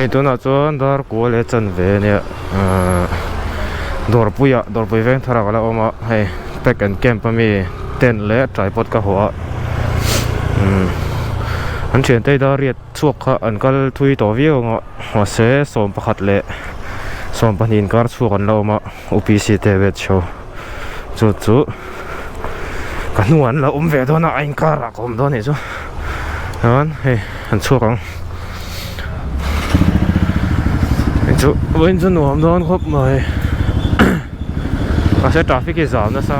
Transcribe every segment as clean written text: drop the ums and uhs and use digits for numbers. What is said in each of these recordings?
Hei tunah chuan dar kua leh chanve a nia ahh dawrpuiah dawrpui veng tharah ka la awm a hei pack and camp ami tent leh tripod ka hawh a umm an thiante hi dar riat chhuak kha an kal thui tawh viau ang a mahse 11 leh 12 inkar chhuak an la awm a U_P_C te batch ho chu chu ka hnungah an lo awm ve dawn a a inkarah ka awm dawn anih chu chuan hei an chhuak ang hei chu vawiin chu nuam dawn khawp mai mahse traffic hi zam nasa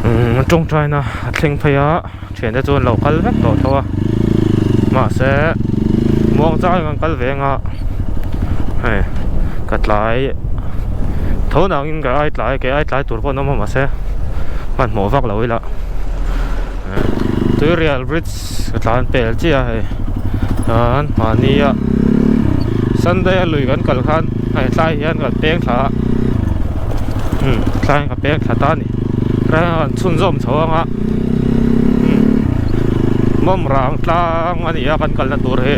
umm tawngtaina a thleng phei a thiante chu an lo kal vek tawh tho a mahse muang changin an kal ve ang a hei ka tlai tho nangin ka ai tlai ke ai tlai tur pawh an awm a mahse hmanhmawh vak lo ila tuirial bridge ka tlan pel chiah a hei chuan mahni a sunday a lui kan kal khan hei tlai hian kan peng thla a umm tlai hian ka peng thla ta a ni tlai hian kan chhunzawm chho ang a umm mawm rang tlang a ni a kan kalna tur hi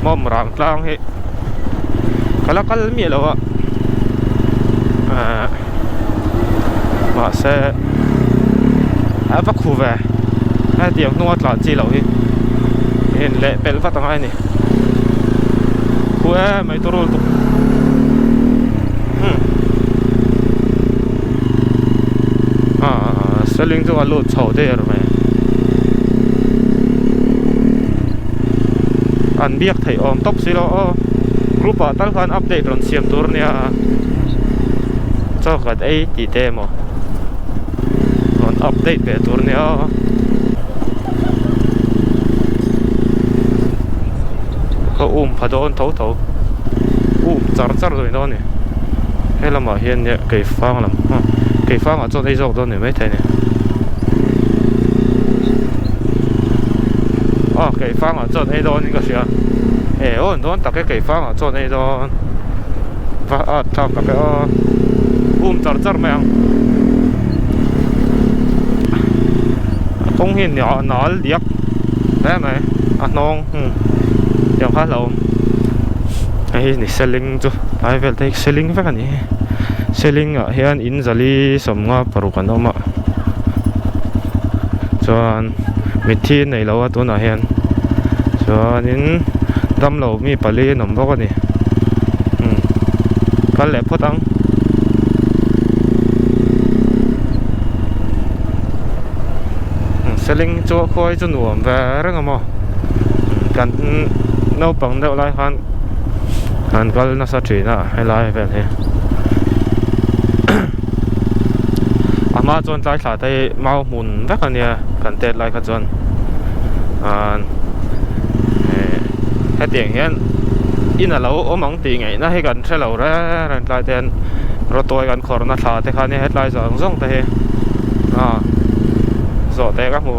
mawm rang tlang hi ka la kal miah lo a ahh mahse a va khu ve hetiang hnunga tlan chi loh hi in leh pelh vat angai a ni khu em mai tur lutuk umm ah seling chu a lut chho der mai an biak theih awm tawp si lo aw group ah tal khan update rawn siam tur ania chaw kan ei tih te emaw rawn update ve tur ania aw. Ka um pha dawn tho tho um char char dawn dawn a ni he lamah hian nia keifang lam keifangah chuan ei zawk dawn a ni maithei a ni aw keifangah chuan ei dawn in ka hria e aw an dawn tak e keifangah chuan ei dawn va at thlak tak e aw um char char mai ang a kawng hi a nal diak hle mai a hnawng tiang kha a hlauhawm hei hi ni seling chu tlai vel te hi seling vek a ni seling ah hian in zali sawmnga paruk an awm a chuan mitthi an nei lo a tunah hian chuanin damlo mi pali an awm bawk a ni kal leh phawt ang. Seling chu a khawi chu nuam ve reng a maw kan naupang deuh lai khan an kal nasa thin a helai vel hi a hma chuan tlai thla te hi mau hmun vek a nia kan tet lai kha chuan hetiang hian in a lo awm ang tih ngaihna hi kan hre lo reng reng tlai te hian rawtuai kan khawrhna thla te kha nia hetlai zawng zawng te hi ah zawh teh ka hmu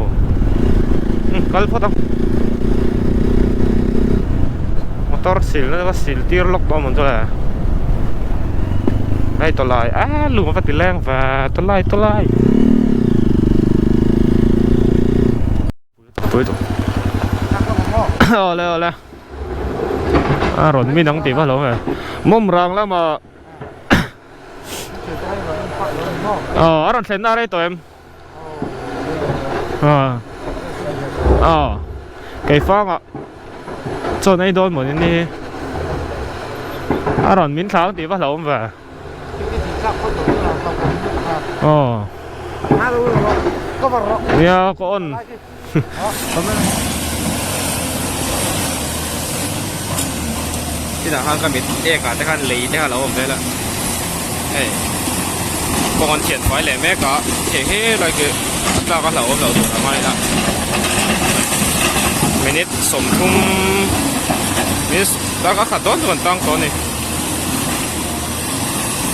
kal phawt ang motor sil na ka sil tir lawk tawh amawn chu le hei tawlai ah lung a va ti leng ve tawlai tawlai. Pui tawh. Awle awle. A rawn min ang tih va lo nge. Mawm rang lama Aw a rawn thlen na rei tawh em? Aw. Aw. Keifangah chaw nei dawn mawni ni. A rawn min thlang tih va hlauhawm ve. Aw. Nia ka on. Tinah khan ka mit ek ah te khan lei te kha a lo awm vel a hei kawng an thian fai leh mek a thei he lai khi a tlak a hlauhawm loh tur a ngai ila minute 30 minute darkar khat dawn chu kan tang tawh a ni.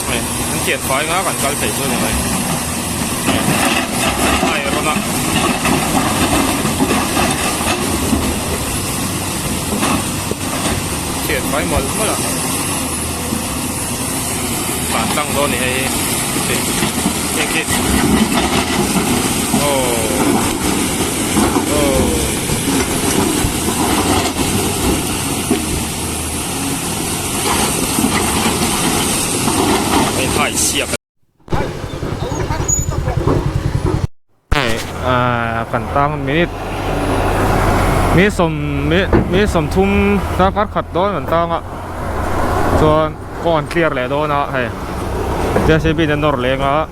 Hei an thian fai nga kan kal thei chu a ni mai a rawn a thian fai mawlh mawlh a tlan tlang dawn a ni hei hi hei khi aw aw. kai siak Hei kan tang minute mi sawm mi sawmthum darkar khat dawn kan tang a chuan kawng an clear leh dawn a hei J C B in a nawr leng a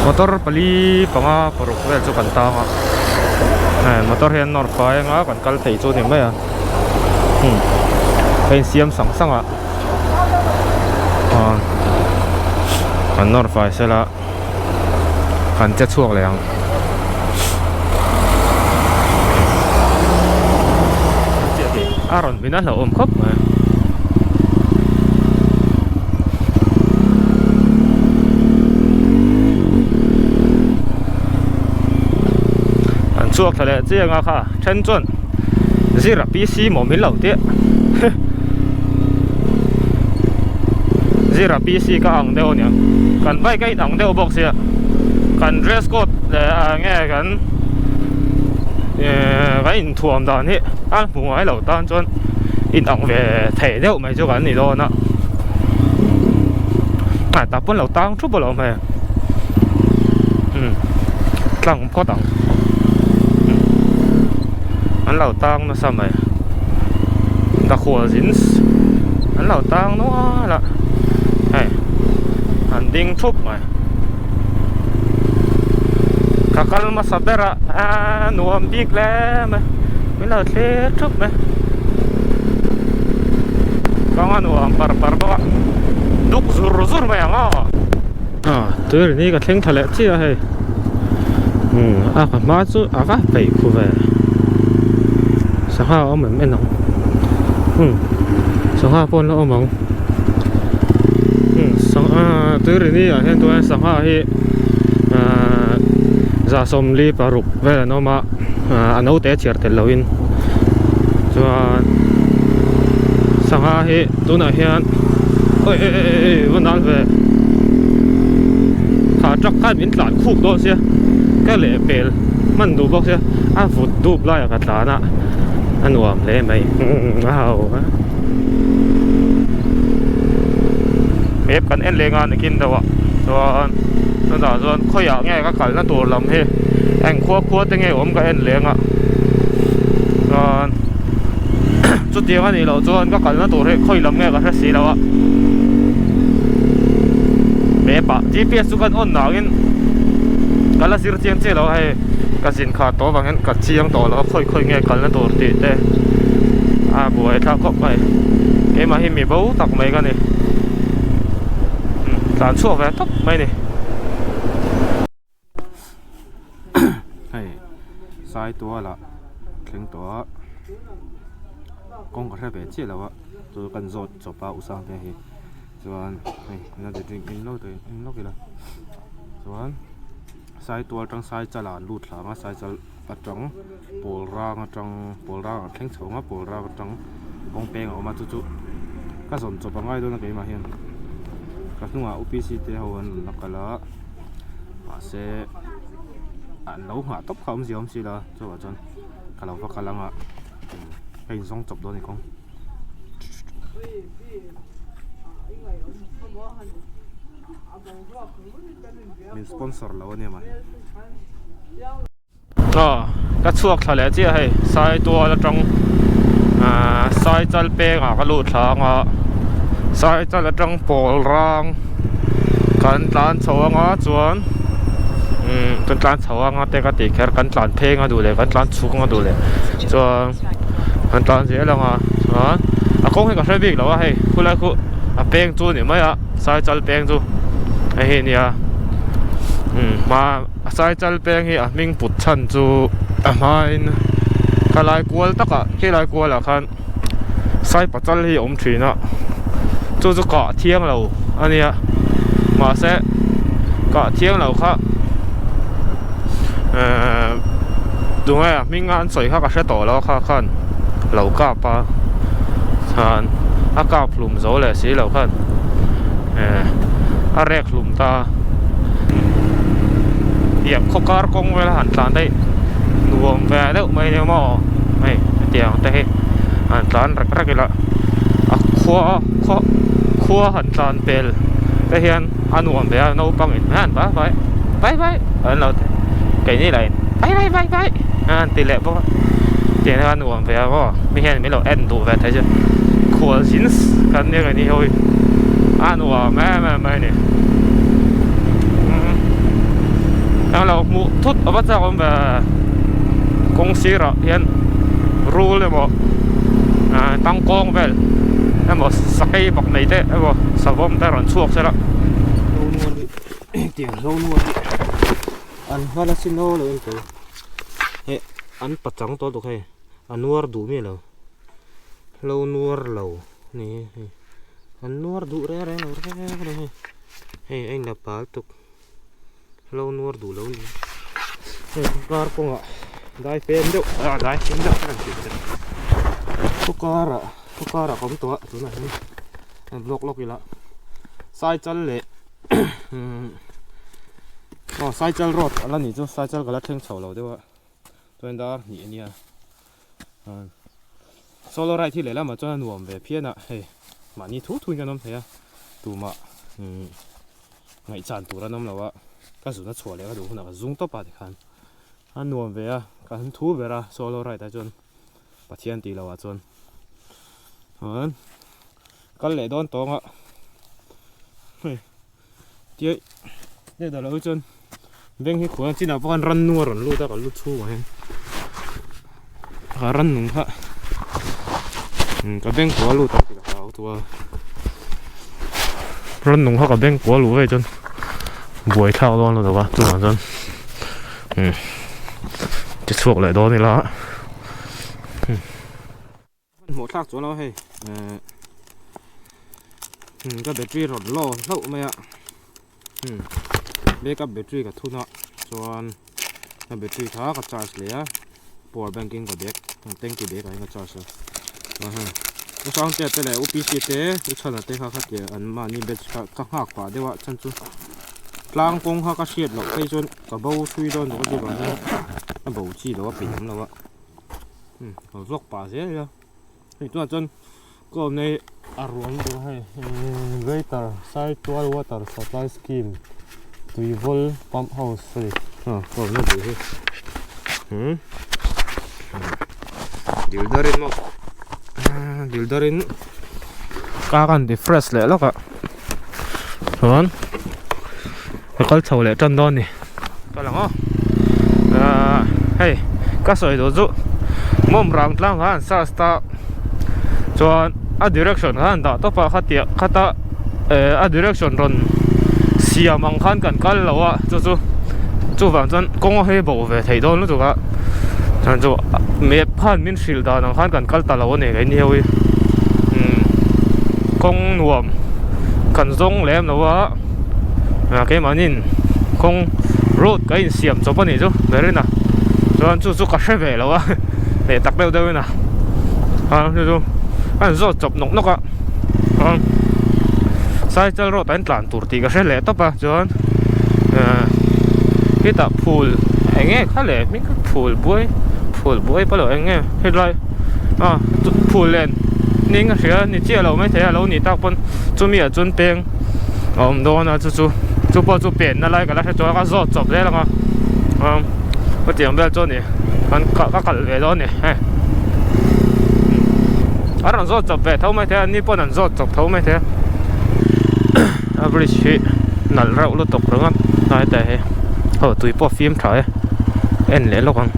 motor pali panga paruk vel chu kan tang a hei motor hi an nawr fai anga kan kal thei chu a ni mai a a insiam sang sang a kan nawr fai sela. Kan che chhuak leh ang. A rawn vin a hlauhawm khawp mai. An chhuak thla leh chiang a kha then chuan zira PC maw min lo tih zira PC ka ang deuh aniang kan bike a inang deuh bawk sia kan dress code leh ah nge kan ehh kan inthuam dan hi a hmu ngai lo tan chuan inang ve thei deuh mai chu kan ni dawn a ah tah pawn lo tang thup alawm hei umm tlang phawt ang an lo tang nasa mai dakhual zins an lo tang nual a hei an ding thup mai ka kal hmasa ber a aaa nuam bik hle mai min lo thlir thup mai kawng a nuam par par bawk a duk zur zur mai ang aw ah tuirini ka thleng tha leh chiah a hei umm a ka hma chu a va peih khu ve sangha a awm em en ang umm sangha pawh an la awm ang umm sangha tuirini ah hian chuan sangha hi ahh za sawmli paruk vel an awm a ah a naute a chhiar tel loin chuan sangha hi tunah hian awi awi awi awi va nal ve kha truck khan min tlan khuk dawn sia ka leh pel hman duh bawk sia a vut dup laiah ka tlan a a nuam hle mai a ho a map kan en leng a nikin deuh ah chuan chutah chuan khawiah nge ka kalna tur lam hi eng khua khua te nge awm ka en leng a chuan chutiang a nih loh chuan ka kalna tur hi khawi lam nge ka hre si lo a map ah gps chu kan on dangin ka la zir chiang chiah lo a hei ka zin kha tawh avang hian ka chiang tawh lo a khawi khawi nge kalna tur tih te a buai thlak khawp mai keimah hi mi bo tak mai ka ni tlan chhuak ve tawp mai a ni. Hei sai tual ah thleng tawh a kawng ka hre ve chiah lo a chu kan zawt chawp a usang te hi chuan hei energy drink in lawk in lawk ila chuan sai tual atang sai chal ah an lut thla ang a sai chal atang pawl rang atang pawl rang ah thleng chho ang a pawl rang atang kawng peng a awm a chu chu ka zawn chawp a ngai dawn a keimah hian ka hnungah u p c te ho an rawn la kal a. Mahse an lo nghah tawp kha awmzia awm si la chuvah chuan ka lo va kal ang a ka inzawng chawp dawn a ni kawng. Min sponsor lo a nia mah. Aw ka chhuak thla leh chiah hei sai tual atang ahh sai chal peng ah ka lut thla ang a sai chal atang pawl rang kan tlan chho anga chuan umm kan tlan chho anga te ka tih kher kan tlan pheng a duh leh kan tlan chhuk anga duh leh chuan kan tlan zel anga chuan a kawng hi ka hre bik lo a hei khulai khu a peng chu a ni mai a sai chal peng chu hei hi a nia umm hma. A sai chal peng hi a hming put chhan chu a hmain khalai kual takah khilai kualah khan sai pachal hi a awm thin a chu chu kah thiang lo a nia mahse kah thiang lo kha ehh tunge a hming a an sawi kha ka hre tawh lo a kha khan lo kap a chuan a kap hlum zo leh si lo khan ehh a rek hlum ta a. Tiang khaw kar kawng vel a han tlan daih nuam ve deuh mai nia maw hei hetiang te hi han tlan rek rek ila a khua khaw khua han tlan pel te hian a nuam ve a naupang in hian vai vai vai vai an lo ti keini lah in vai vai vai vai an ti leh bawk a tiang hian a nuam ve a maw mi hian min lo en duh ve thei chu khual zin kan nia keini ho hi a nuam em em mai a ni umm englo hmuh thut a va chak awm ve kawng sirah hian rul emaw ah tangkawng vel emaw sakei bak nei te emaw savawm te rawn chhuak sela Tiang hlo nual hi an hman a sin aw lo en tawh heh an pachang tawh lutuk hei a nuar duh miah lo hlo nuar lo ni hei an nuar duh reng reng lo reng reng hei hei a inla pal tuk. Hlo nuar duh lo ni. Hei kar kawngah dai fem deuh ah dai fem deuh ka rawn tih che. Khaw karah khaw karah ka awm tawh a tunah hian an vlog lawk ila Saichal leh aw Saichal road a la nih chu Saichal ka la thleng chho lo deuh a chuan dar hnih a nia solo ride hi lehlamah chuan a nuam ve phian a hei mahni thu thuin kan awm thei a tumah Ngaihchan tur an awm lo a, ka zun a chhuah leh ka duh hunah ka zung tawp a tikhan a nuam ve a, ka han thu ber a solo ride ah chuan Pathian tih loh ah chuan chuan kal leh dawn tawng a hei tia hei dah loh hi chuan beng hi khuan chinah pawh khan rannu a rawn lut a ka lu chhungah hian ka rannung kha ka beng kua lut ang tih ka hlau tawh a rannung kha ka beng kua luh vei chuan buai thlak dawn lutuk a chuvang chuan ti chhuak leh dawn ila. Hmuh thlak chuan lo hei ka battery rawn low hlauh mai a backup battery ka thun a chuan ka battery kha ka charge leh a power bank in ka bag tanky bag ah hian ka charge a chuan hei u Sangtea te leh u P C te u Chhana te kha khatia an mahni batch kha ka nghak pah deuh a chhan chu tlang kawng kha ka hriat loh phei chuan ka bo thui dawn tawh ka ti vang hian a bo chi loh a peih awm lo a. Ka vlog pah zel ila hei tunah chuan ka awmna hi a ruang deuh hei greater Saitual water supply scheme tuivawl pump house a ni ah ka awmna bul hi dil darin maw dil darin ka kan ti fresh leh lawk a chuan ka kal chho leh tan dawn a ni. Ka lang aw ahh hei ka sawi duh chu mawm rang tlang kha an search ta chuan a direction kha an dah tawp a khatiang khata eh a direction rawn siam ang khan kan kal lo a chu chu chuvang chuan kawng a hi bo ve theih dawn lutuk a chuan chu map khan min hrilh dan ang khan kan kal ta lo a ni keini ho hi umm kawng nuam kan zawng lem lo a. Ah keimahniin kawng road ka insiam chawp a nih chu berin a chuan chu chu ka hre ve lo a leh tak deuh deuhin a ah chu chu a in zawt chawp nawk nawk a ah cycle road ah hian tlan tur tih ka hre leh tawp a chuan ah hetah phul eng nge kha leh hming kha phul buai phul buai pawh lo eng nge helai ah phul len ning a hria ni chiah lo maithei a lo nih tak pawn chumi ah chuan peng. a awm dawn a chu chu chu pawh chu penna lai ka la hre chuang a ka zawt chawp zel ang a umm hetiang vel chu a ni kan ka kalh ve dawn a ni hei an rawn zawt chawp ve tho mai thei a ni pawn an zawt chawp tho mai thei a a bridge hi nalh reuh lutuk ringawt a heta hi aw tui pawh a fim tha e en leh lawk ang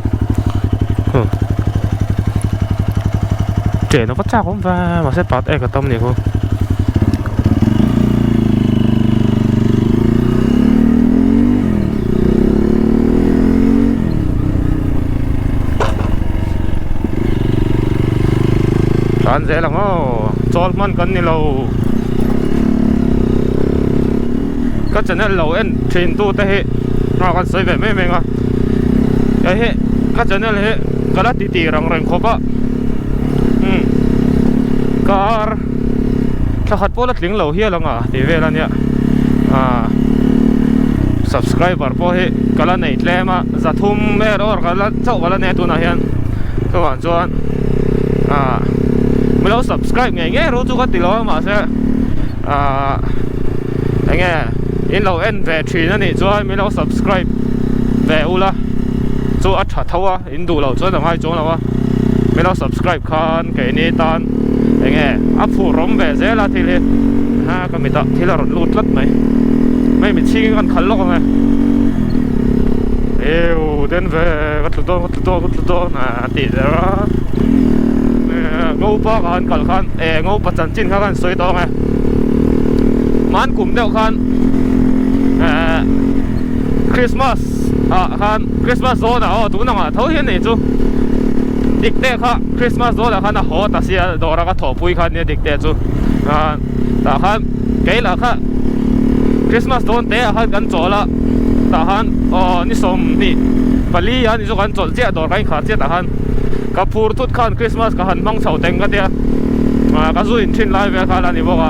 chen a va chak awm ve mahse pat ek a tam a ni khu. Tlan zel ang aw chawl hman kan ni lo ka channel lo en thin tu te hi a kan sawi ve mai mai ang a hei hi ka channel hi ka la ti tir ang reng khawp a umm car thla khat pawh la tling lo hial ang a tih vel a nia ah subscriber pawh hi ka la nei tlem a zathum vel awr ka la chauh ka la nei a tunah hian chuvang chuan ah min lo subscribe ngei ngei ru chu ka ti lo a mahse ah. Enge in lo en ve thin a nih chuan min lo subscribe ve ula chu a tha tho a in duh loh chuan a ngai chuang lo a min lo subscribe khan keini tan enge a phur awm ve zel a thil hi ha ka mitah thil a rawn lut tlat mai mai mi chhing in kan khal lawk ang e eu den ve ka tlu dawn ka tlu dawn ka tlu dawn a tih der a ngopa khan kal khan e ngopa chanchin kha kan sawi tawh ang e hman kum deuh khan eh Christmas ah khan Christmas dawn ah aw tun angah tho hian nei chu dik te kha Christmas dawn ah khan a haw ta sia dawr a ka thawhpui kha nia dik te chu ah tah khan kei lah kha Christmas dawn te ah khan kan chawl a tah khan aw ni sawmhnih pali a ni chu kan chawlh chiah dawr kan inkhar chiah tah khan ka phur thut khan Christmas ka han hmang chho teng ka tia ah ka zu in thin lai vel kha la ni bawk a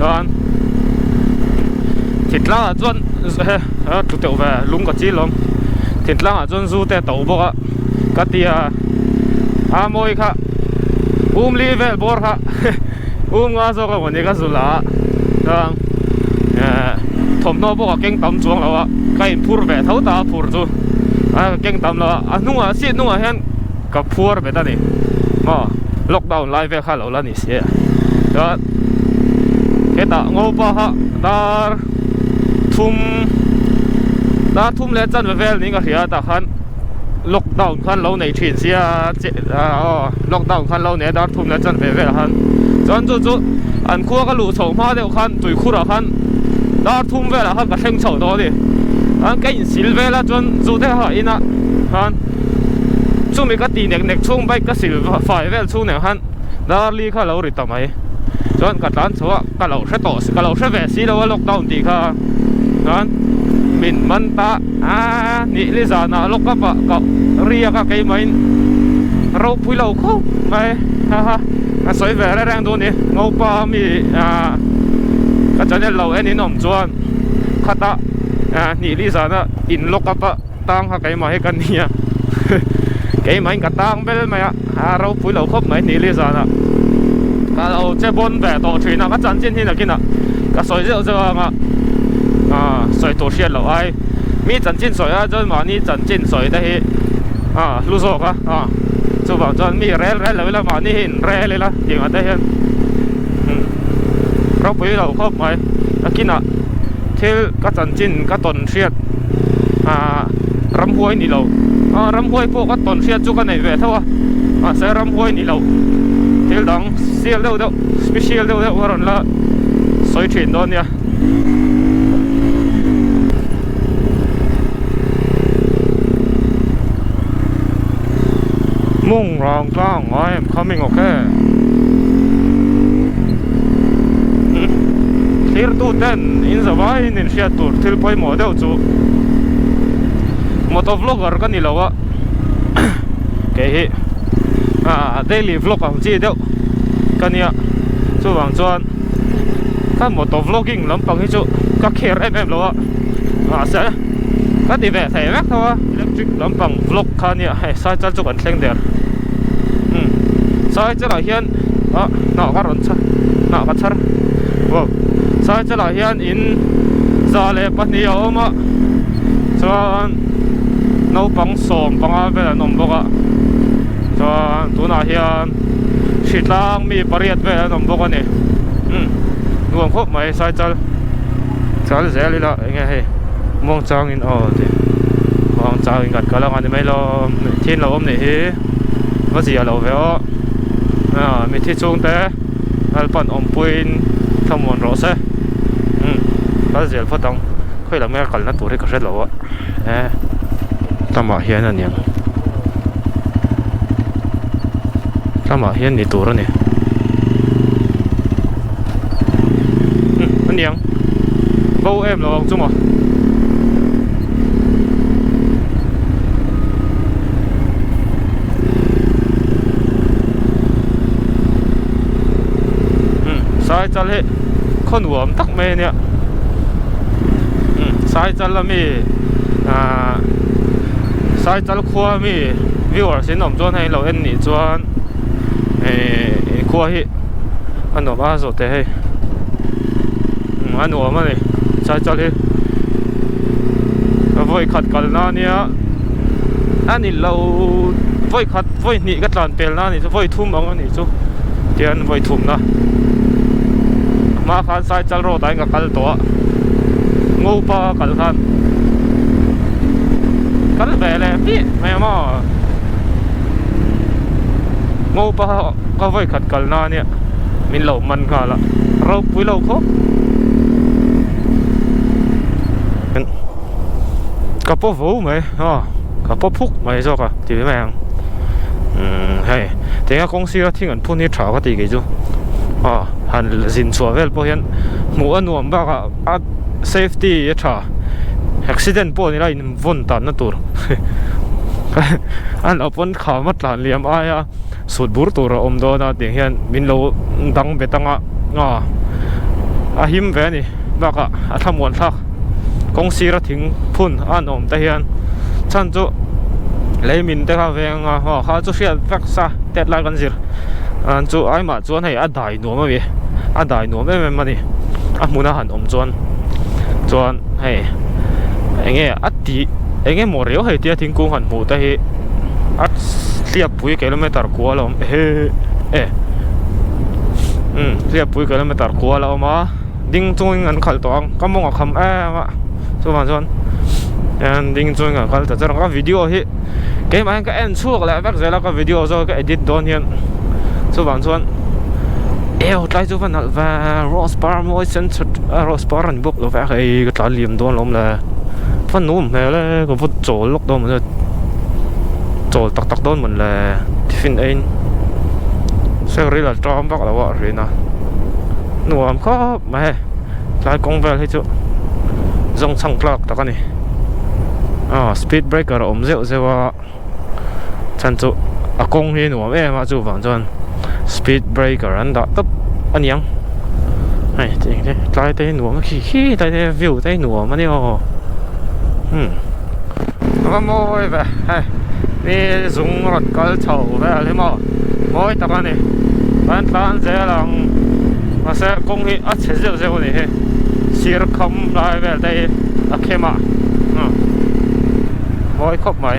chuan thingtlang ah chuan he a tlu teuh ve lung ka chil awm thingtlang ah chuan zu te a to bawk a ka tia a mawi kha um li vel bawr kha um nga zawk a mawni ka zu la a chuan eh thawmhnaw pawh ka keng tam chuang lo a ka in phur ve tho ta a phur chu a ka keng tam lo a a hnungah seat hnungah hian ka phuar bet a ni maw lockdown lai vel kha lo la ni si a chuan hetah ngopa kha dar thum dar thum leh chanve vel niin ka hria tah khan lockdown khan lo nei thin sia aw lockdown khan lo nei a dar thum leh chanve velah khan chuan chu chu an khua ka luh chhoh hma deuh khan tuikhurah khan dar thum velah khan ka thleng chho tawh a ni chuan ka insil vel a chuan zu te kha inah khan chumi ka ti nek nek chhung bike ka sil fai vel chhung nen khan dar li kha lo ri ta mai chuan ka tlan chho a ka lo hre tawh ka lo hre ve si lo a lockdown tih kha chuan min man ta a nih li zanah lock up ah ka riak a keimahin ropui lo khawp mai haha a sawi ve reng reng duh a ni ngopa mi ah ka channel lo en in awm chuan khata hnih li zana in lock up a tang kha keimah hi ka nia keimahin ka tang bel mai a a ropui lo khawp mai hnih li zanah ka lo che bawn ve tawh thin a ka chanchin hi nakinah ka sawi zeuh zeuh ang a ah sawi tur hriat loh ai mi chanchin sawi a chuan mahni chanchin sawi te hi ah hlu zawk a ah chuvang chuan mi rel rel lo ila mahni hi in rel ila tih ang te hian ropui lo khawp mai nakinah thil ka chanchin ka tawn hriat ah ramhuai ni lo ah ramhuai pawh ka tawn hriat chu ka nei ve tho a mahse ramhuai ni lo thil dang sial deuh deuh special deuh deuh a rawn la sawi thin dawn nia. Mung rang tlang I am coming okay thlir tu ten in zavaiin in hriat tur thil pawimawh deuh chu motor vlogger ka ni lo a kei hi ah daily vlog ang chi deuh ka nia chuvang chuan ka motor vlogging lampang hi chu ka care em em lo a mahse ka ti ve thei vek tho a electric lampang vlog kha nia hei cycle chu kan thleng der umm cycle ah hian ah hnah ka rawn chhar hnah ka chhar wow cycle ah hian in 102 a awm a chuan naupang 15 vel an awm bawk a chuan tunah hian hritlang mi pariat vel an awm bawk a ni umm nuam khawp mai cycle chal zel ila enge hei muang changin aw ti muang changin kan kal ang a ni mai lo mitthi an lo awm nih hi va zia lo ve aw ah mitthi chhungte Lalpan awmpuiin thlamuan rawh se umm kal zel phawt ang khawi lam nge kalna tur hi ka hre lo a e lamah hian a niang lamah hian ni tur a ni umm a niang bo em lo ang chu maw. Sai chal hi khaw nuam tak mai a nia sai chal ami ahh sai chal khua ami viewers in awm chuan hei lo en nih chuan ihh khua hi a nuam a zawh teh hei a nuam a ni. Saichal hi ka vawi khat kalna ania a ni lo vawi khat vawi hnih ka tlan pelna a nih chu vawi thum ang a nih chu tian vawi thumna a hma khan Saichal road ah hian ka kal tawh a Ngopa ka kal khan kal ve leh piah mai ang maw Ngopa ka vawi khat kalna ania min lo man nghal a ropui lo khawp ka paw vo mai aw ka paw phuk mai zawk a ti mai ang umm hei tinge kawng sira thing an phun hi tha ka ti kei chu aw han zin chhuah vel pawh hian hmuh a nuam bakah a safety a tha accident pawh ni la in vawn tanna tur a lo pawn kham a tlan liam aia. Sut bur tur a awm dawn a tiang hian min lo dang bet anga aw a him ve a ni bakah a thlamuan thlak kawng sira thing phun a an awm te hian chhan chu lei min te kha veng anga aw kha chu hriat vek sa tet lai kan zir an chu ai mah chuan hei a dai nuam a mi a dai nuam em em a ni a hmuna han awm chuan chuan hei eng nge a tih eng emaw riau hei tia thingkung han hmuh te hi a hliappui kilometer kual a awm he e umm hliappui kilometer kual a awm a ding chungin an khalh tawh ang ka mawng a kham em a chuvang chuan hian ding chungin an kal ta char ang a video hi keimah hian ka en chhuak leh vek zel a ka video zawk ka edit dawn hian chuvang chuan eo tlai chu va nalh ve rose par mawi sen chhut a rose par a ni bawk lo ve a hei ka tlan liam dawn alawm le va nuam hmel e ka va chawl lawk dawn maw chawl tak tak dawn mawn le tiffin eiin sir ril a ṭam vak lo a a rin a nuam khawp mai hei tlai kawng vel hi chu zawng chhang tlak tak a ni aw speed breaker a awm zeuh zeuh a chhan chu a kawng hi a nuam em a chuvang chuan speed breaker an dah tawp a niang hei tiang te tlai te hi nuam a khi khi tlai te view te hi nuam a ni aw umm a va mawi ve hei mi zung rawn kal chho vel hi maw mawi tak a ni kan tlan zel ang mahse kawng hi a chhe zeuh zeuh a ni hi sir kham lai vel te hi a khem a umm. Mawi khawp mai.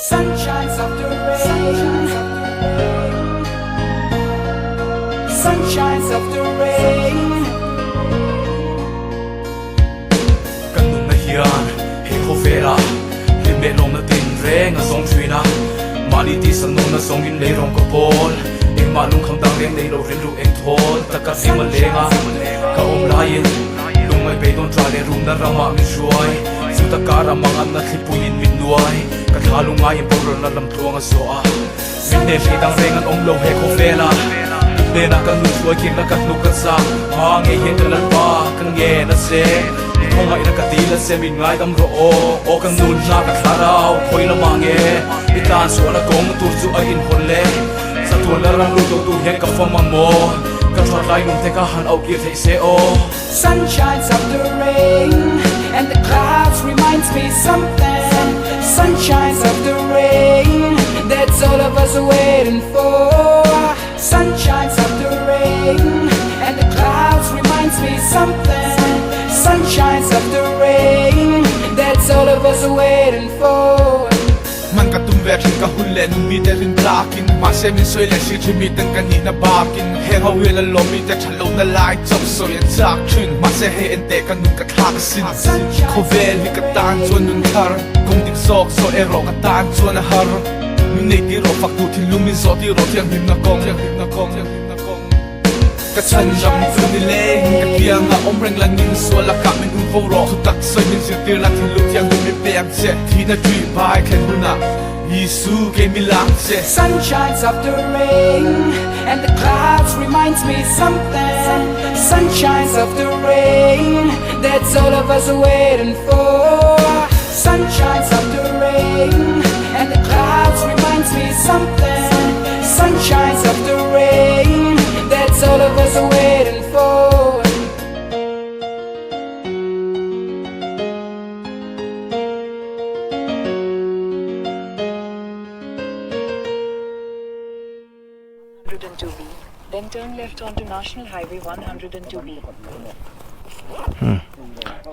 Sun shines after rain. Sun shines after rain. Kan nunna hian he khawvela hlim leh lawmna tinreng a zawng thin a, mahni tisa nuna zawngin lei rawng ka pawl, engmah lungkham dang reng nei lo rilru eng thawl taka hlim a leng a, ka awm laiin lungngaih beidawn tla leh rumna ramah min hruai, chuta kara manganna thlipuiin min nuai, ka thla lungaiin borualna lamtluang a zawh a. Min nen hrih dang reng an awm lo he khawvela Hnenah ka nu hruai kirna ka hnuk ka chak Hma ngei hian ka lalpa ka ngen a che I khawngaihna ka dil a che min ngaidam rawh aw Aw ka nunna ka thlarau khawi lamah nge I tlan chhuahna kawng tur chu a inhawn le Chatuan la ram lut lo tur hian ka fam ang maw Ka thatlai nung te kha han auh kir theih se aw. Sun shines after rain And the clouds reminds me something Sun shines after rain That's all of us are waiting for Sun shines after rain And the clouds reminds me something Sun shines after rain That's all of us are waiting for. Hman ka tum ve thin ka hun leh nun mite rin tlakin Mahse min sawi leh si thin miten ka nihna bakin Heng ho hian a lawm mite tha lohna lai chauh sawi an chak thin Mahse hei en teh ka nun ka thlak asin Khawvel hi ka tan chuan nun thar Kawng dik zawk zawh erawh ka tan chuan a har Min nei tir rawh fak duh thinlung min zawh tir rawh thianghlimna kawng Ka chhan ram chu ni leng ka kianga awm reng la ning sual a kah min hun fo rawh Thutak sawi min zirtir la thinlung thianghlim min pe ang che Thihna ṭih bai thlen hunah Jesuh kei mi lak che. Sun shines after rain and the clouds reminds me something Sun shines after rain that's all of us are waiting for Sun shines after rain and the clouds reminds me something Sun shines after rain that's all of us are waiting for. Then turn left onto National Highway 102B.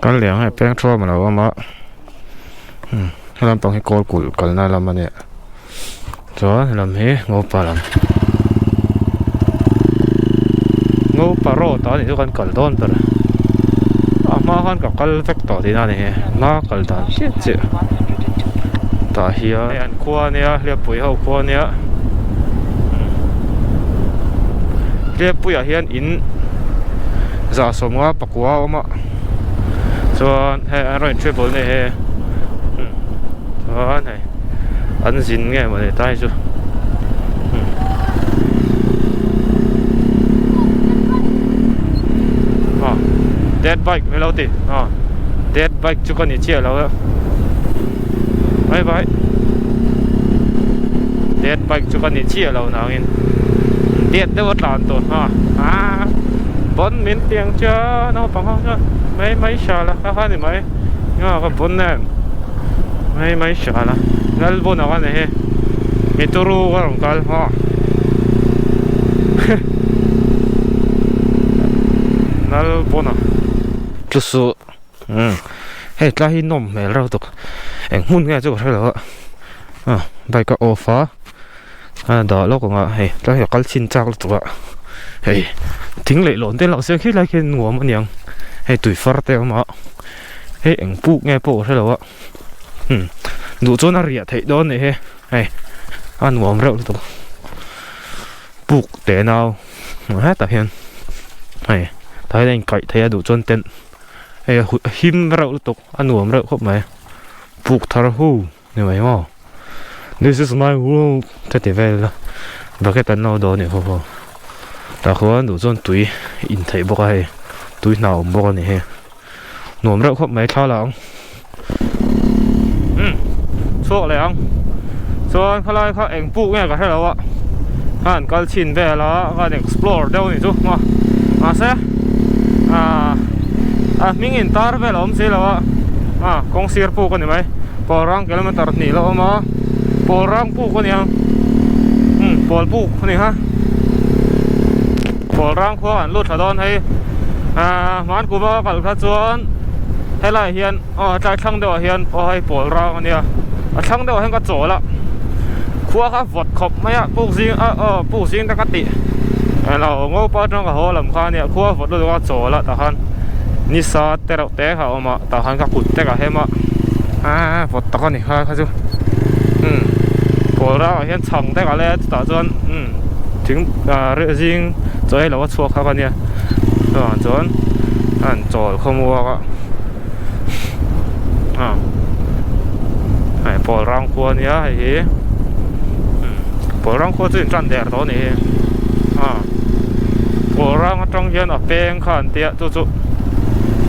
Kal leh ang hei peng thuam a lo awm a he lampang hi kawl kulh kalna lam a nia chuan he lam hi ngopa lam ngopa road ah nih chu kan kal dawn ber a hma khan ka kal vek tawh tihna a ni hi hma kal dan chiah chiah tah hian hei an khua a nia hliappui ho khua a nia hliappuiah hian in zah sawmnga pakua a awm a chuan hei an rawn inhribawlh na hi chuan hei an zin nge mawni ta hi chu aw dead bike mai lo ti aw dead bike chu ka ni chiah lo a bye bye dead bike chu ka ni chiah lo nangin dead deuh a tlan tur a ah bon min tiang chuan naupang ho chuan mai mai hria la kha kha ni mai nga ka bon em mai mai hria la lal bon a ka ni hi mi turu ka rawn kal maw lal bon a chu suh umm hei tlai hi nawm hmel reuh tuk eng hmun nge chu ka hre lo a ah bike a off a. A dah lawk ang a hei tlai a kal chhin chak lutuk a hei thing leh lawn te lah se khi lai khian nuam a niang hei tui far te a awm a hei eng puk nge pawh ka hre lo a umm duh chuan a riah theih dawn a nih hi hei a nuam reuh lutuk puk teh nau hetah hian hei tah hian a inkaih theih a duh chuan tent hei a him reuh lutuk a nuam reuh khawp mai puk thar hu. Ni mai maw this is my world te ti vel ila bucket an lo dawh a ni ho ho tah khuan duh chuan tui in theih bawk a hei tui hna awm bawk a ni hei nuam reuh khawp mai thla lah ang umm chhuak leh ang chuan khalai kha eng puk nge ka hre lo a khan kal chhin vel a khan explore deuh a ni chu maw mahse ahh a hming in tar vel a awm si lo a ah kawng sir puk a ni mai. Pawl rang kilometer hnih la awm a pawl rang puk a nia umm pawl puk a ni kha pawl rang khua an lut thla dawn hei ahh hman kum a ka kal kha chuan helaiah hian aw tlai thlang deuhah hian aw hei pawl rang a nia a thlang deuhah hian ka chawl a khua kha vawt khawp mai a puk zing a aw puk zing te ka tih eng lo ngopa atang ka haw lam kha a nia khua vawt lutuk a chawl a tah khan nisa te reuh te kha a awm a. Tah khan ka kut te ka hem a aaa vawt tak a ni kha kha chu umm pawl rangah hian chhang te ka lei a chutah chuan umm thing ah reh zing chaw ei lo a chhuak kha ka nia chuvang chuan a han chawl khawmuak a ah hei pawl rang khua a nia hei hi umm pawl rang khua chu in tan der tawh a ni hi ah pawl rang atang hian a peng kha an tia chu chu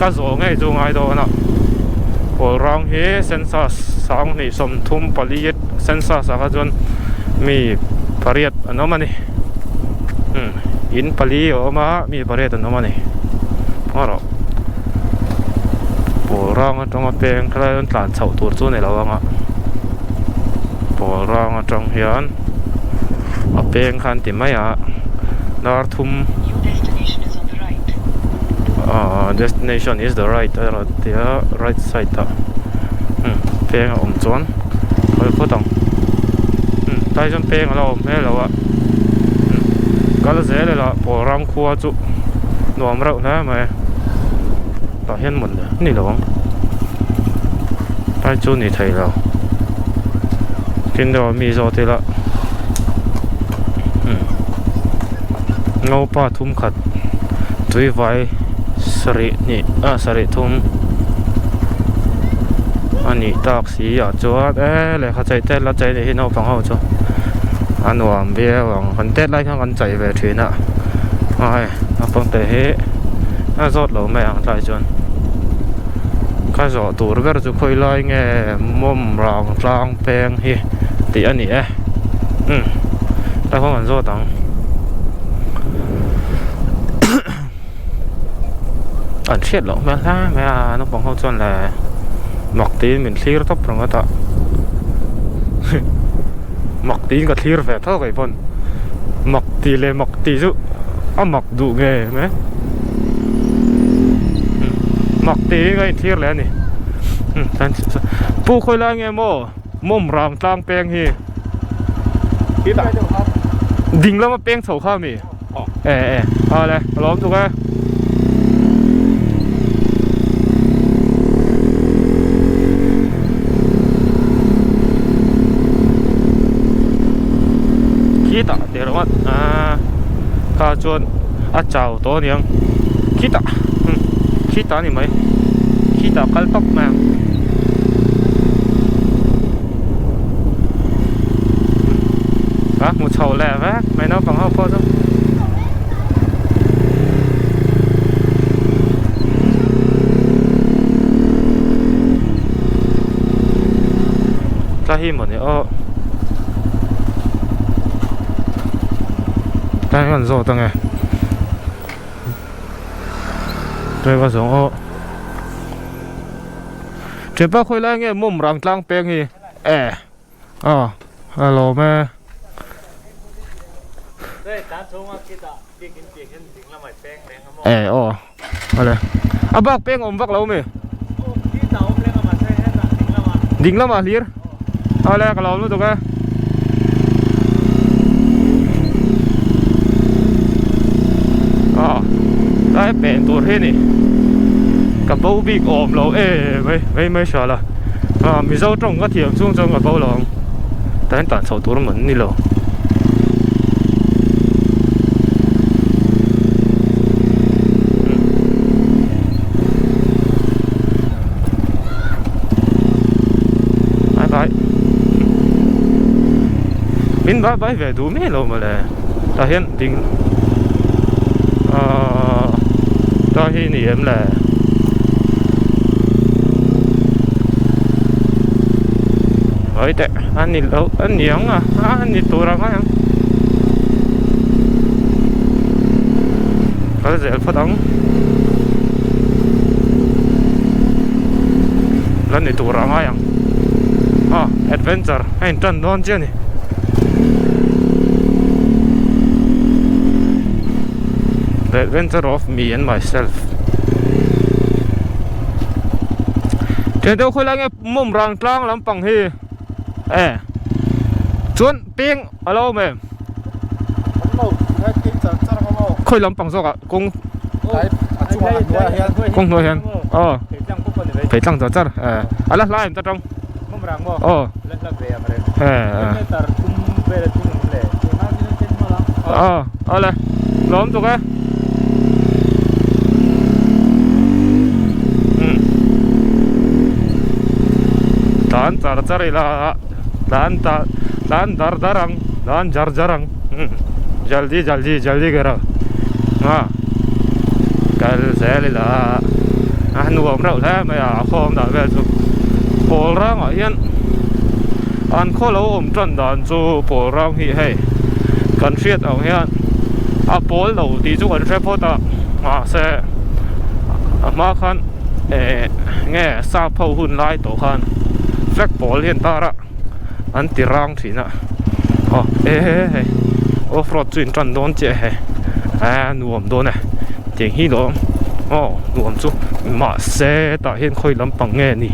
ka zawh ngei chu ngai dawn a pawl rang hi census sanghnih sawmthum pali census ah kha chuan mi pariat an awm a ni umm in pali a awm a mi pariat an awm a ni erawh pawl rang atanga peng khalai an tlan chhoh tur chu a ni lo ang a pawl rang atang hian a peng kha an ti mai a dar thum. Ahh destination is the right a rawn ti a right side ah umm peng a awm chuan kal phawt ang umm tlai chuan peng a la awm hmel lo a umm kal zel ila pawl ram khua chu nuam reuh hle mai tah hian mawn ni lo ang tlai chu ni thei lo tin deuh a mi zawt ila umm. Ngopa thum khat tui vai sarih hnih ah sarih thum a nih tak si ah chuan e lehkha chei tet la chei nih hi naupang ho chu a nuam viau ang kan tet lai khan kan chei ve thin a a hei naupang te hi a zawt lo mai ang tlai chuan ka zawh tur ber chu khawi lai nge mawm rang tlang peng hi tih a ni e umm tlai khawn kan zawt ang. An hriat loh hmel hle mai a naupang ho chuan le mak tiin min thlir tawp ringawt a mak tiin ka thlir ve tho kei pawn mak tih leh mak tih chu. A mak duh nge mai. Mak tiin ka inthlir leh a ni. Pu khawi lai nge maw mawm rang tlang peng hi. Ding lama peng chho kha mi. E e awle ka lawm tuk e. Khitah tih ringawt aaa kha chuan a chau tawh aniang khitah khitah a ni mai khitah kal tawp mai ang. A hmu chho leh vek mai naupang ho pawh chu. Tla hi mawni aw. Tlai hi kan zawt ange. Tlai ka zawng aw. Thianpa khawi lai nge mawm rang tlang peng hi e aw a lawm e. E aw ale a bak peng awm vak lo mi ding lamah hlir ale ka lawm lutuk e. Aw tlai pen tur hi ni ka bo bik awm lo em mai mai mai hria la ah mizo tawng ka thiam chung chuan ka bo lo ang tah hian tan chho tur a man ni lo. Bye bye min bye bye ve duh miah lo mawle tah hian ding ahh tah hi ni em le hawi teh a ni lo a ni ang a a ni tur ang a kal zel phawt ang. La ni tur a ngai ang ah adventure a in tan dawn chiah a ni. The adventure of me and myself Thian deuh khawilai nge mawm rang tlang lampang hi e chuan peng a lo awm em? Khawi lampang zawk ah kawng kawng hnuai hian aw phei tlang char char eh a la hla em ta tang aw eh aw awle lawm tuk e tlan char char ila tlan ta tlan dar dar ang tlan jar jar ang jaldi jaldi jaldi kero a kal zel ila a nuam reuh hle mai a a khawm dah vel chu pawl rangah hian an khaw lo awm tan dan chu pawl rang hi hei kan hriat ang hian a pawl lo tih chu kan hre phawt a mahse a hma khan eh nge sap ho hun lai tawh khan flag pawl hi an tar a an ti rang thin a aw e he hei off road chu in tan dawn chiah hei a nuam dawn e tiang hi lawm aw nuam chu mahse tah hian khawi lampang nge ni.